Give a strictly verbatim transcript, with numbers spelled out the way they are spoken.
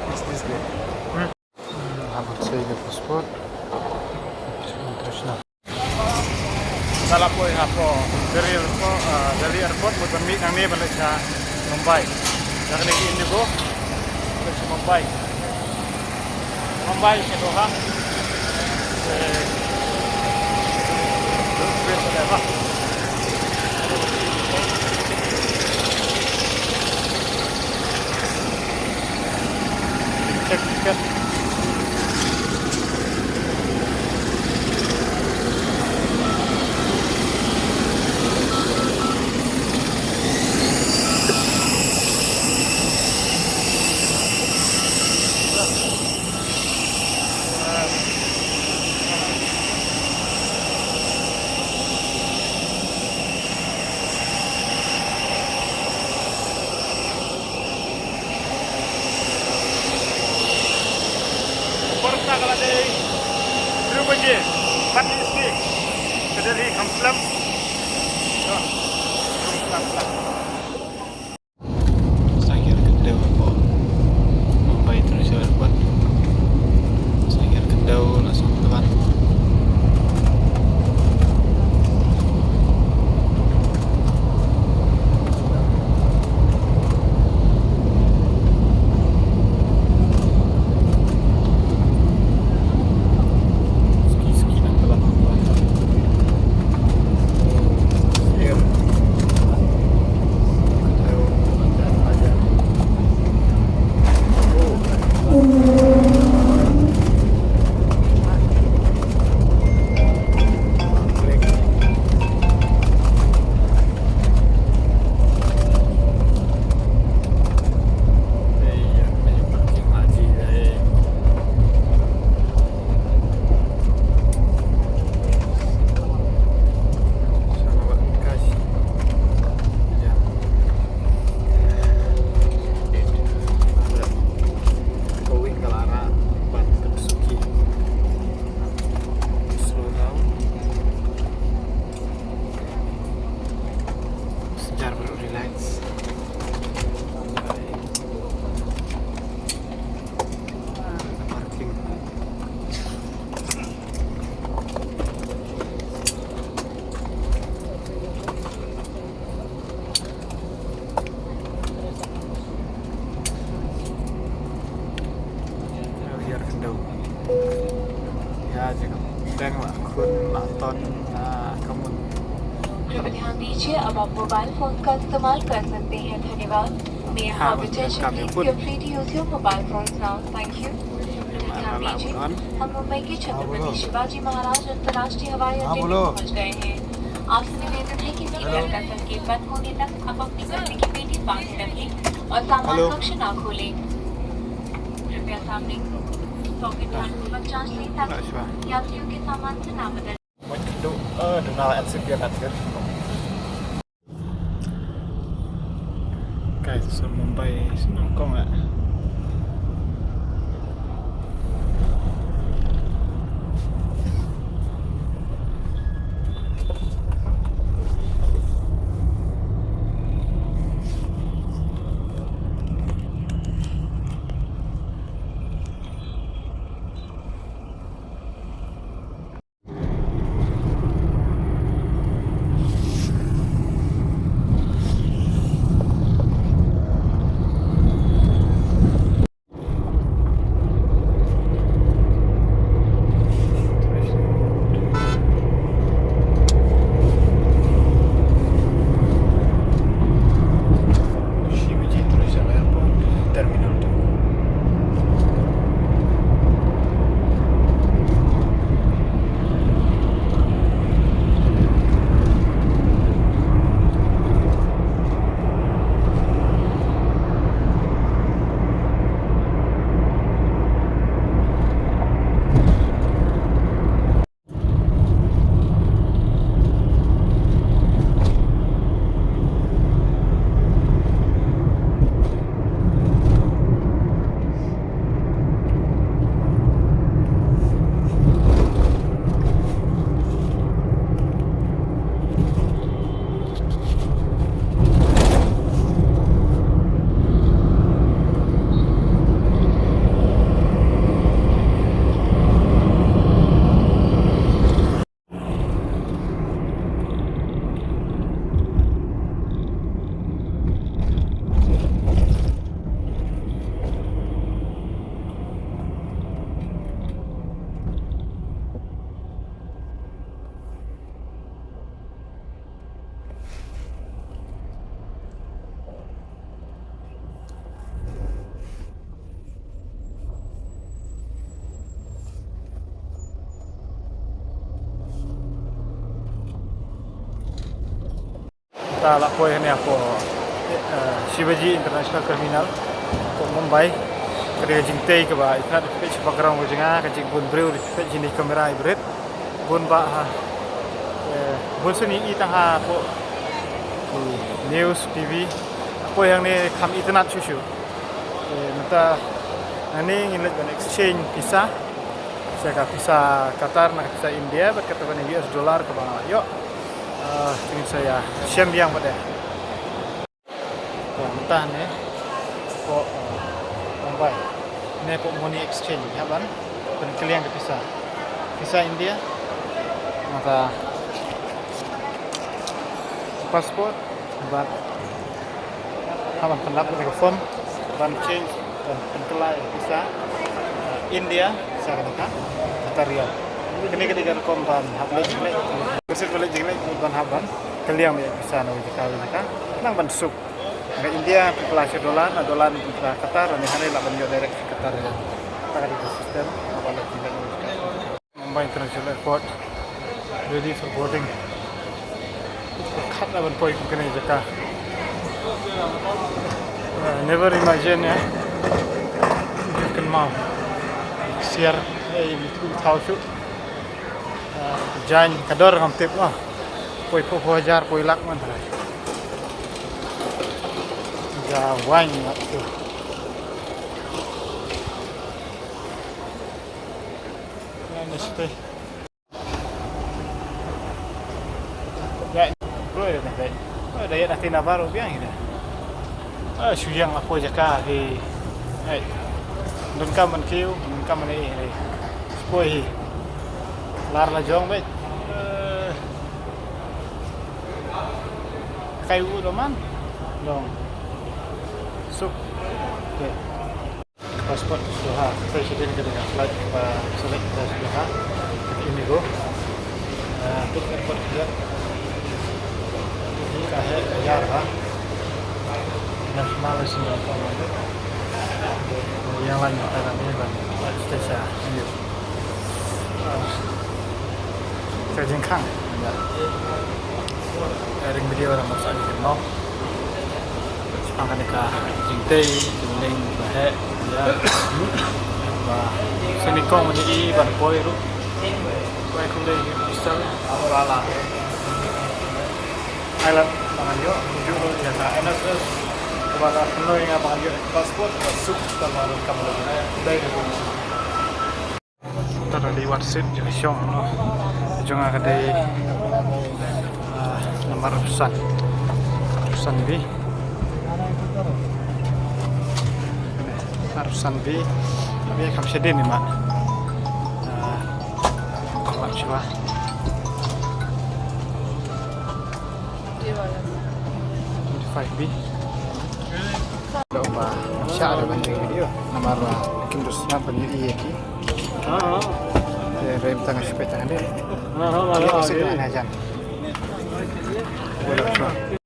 What's this game? Hmm. Hmm, hapoh sha ïa ka passport. International. Sa la poi hapoh Delhi airport, ah, Delhi airport, mut ban mih nangne ban leit sha Mumbai. Da kane ka Indigo, leit sha Mumbai. Mumbai sha Doha. Eh, check ticket. Por ta ka la dei hynriew baje, pat ïa sngi. Ka dei ri kham slem. Sa ïa ka dei hapoh Mumbai International Airport. Sa ïa ka dei la song telan. Slow down. Sejar baroh, relax. Parking. Ïa, jaka peng la khun la ton, ah, kamun. कृपया ध्यान दीजिए, अब आप मोबाइल फोन का इस्तेमाल कर सकते हैं। धन्यवाद। May I have your attention, please? Feel free to use your mobile phones now. Thank you. कृपया ध्यान दीजिए, हम मुंबई के छत्रपति शिवाजी महाराज अंतर्राष्ट्रीय हवाई अड्डे पर पहुंच गए हैं। आपसे निवेदन है कि सीट बेल्ट का संकेत बंद होने तक आप अपनी गर्दन की पेटी बांधे रखें और सामान कक्ष ना खोलें। कृपया सामने पॉकेट हाथ को मत जांच लें ताकि यात्रियों के सामान से ना बदल Guys, sa Mumbai shnong kong ah. La poi hangne hapoh, eh, Shivaji International Terminal, hapoh Mumbai. Ka dei ka jingtei kaba itynnad, peit sha background ka jong nga, ka jingbun briew, peit shane kamera i bret. Bun bah ha. Eh, bun sien i tang hapoh news, T V. Poi hangne kham itynnad shuh shuh. Eh, mynta hangne ngin leit ban exchange pisa. Sha ka pisa Qatar, na ka pisa India, bad kata ban ïa U S dollar kaba nga la ïoh. Ah, te ngin sa ïa shem biang pat de. Mynta ne, hapoh, ah, Mumbai. Ne hapoh money exchange, hap ban pynkylliang ka pisa. Pisa India, na ka passport, bad hap ban pynlap ïa ka form ban change, ban pynkylla ïa ka pisa, uh, India sha kane ka Qatar rial. Kane ka dei ka rukom ban hap leit jingleit, ka sien ban leit jingleit, ban hap ban kylliang ïa ka pisa na ka jaka ka jaka, nang ban suk. Na ka India pynkylla sha dollar, na dollar pynkylla Qatar, na hangne lah ban ïoh direct sha Qatar rial. Kata ka dei ka system ban leit jingleit. Mumbai International Airport, ready for boarding. Khat la ban poi kum kane jaka. Uh, never imagine, eh. Kynmaw. Siar, eh, mi tu thau shu. Uh, jan ka dor ngam tip ma. Poi phew hajar, poi lak man trai. Ja wang tu. Ngan mesti. Ya, bro, ya, dai. Oh, dai, ïa na tina baru biang ida. Ah, shu ïa nga poi jaka hi. Hai. Donkam ban kiew, donkam ban ïa hi. Poi hi. Lar la jong beit. Eh. Kai u doman. Dong. Suk. Okay. Passport shuwa, sa shadien ka dei ka flight ba select ka shuwa, ka IndiGo. Ah, tu airport ka, ka heh ka ïar ba. National Singapore. Ïa lan ka dei ban flight station. Ka jingkhang. Ring video ram sa ni mau. Shaphang kane ka jingtei, jingleng, ba heh, ïa. Ba sngewbha ban i ban poi ruh. Poi kum dei pistol, aba la. Ai lad ba ngan ïoh, ju ruh ïa ka N S S. Ba la pynlong ïa nga ba ngan ïoh passport, ba suk, ba la kam lagi. Dei ruh. Tara liwat seat jong ka shong no. Jong ka dei, ah, nambar san. San B. Nambar san B. Abi kam shadien ni ma. Ah, nambar shuwa. Twenty-five B. Lo ba sha da ban video. Namar ba kim dus na ban ïa ki. Ha, ha. Te rem tang shu peit tang ni. Ha, ha, ha, ha, ha. Boleh, sure.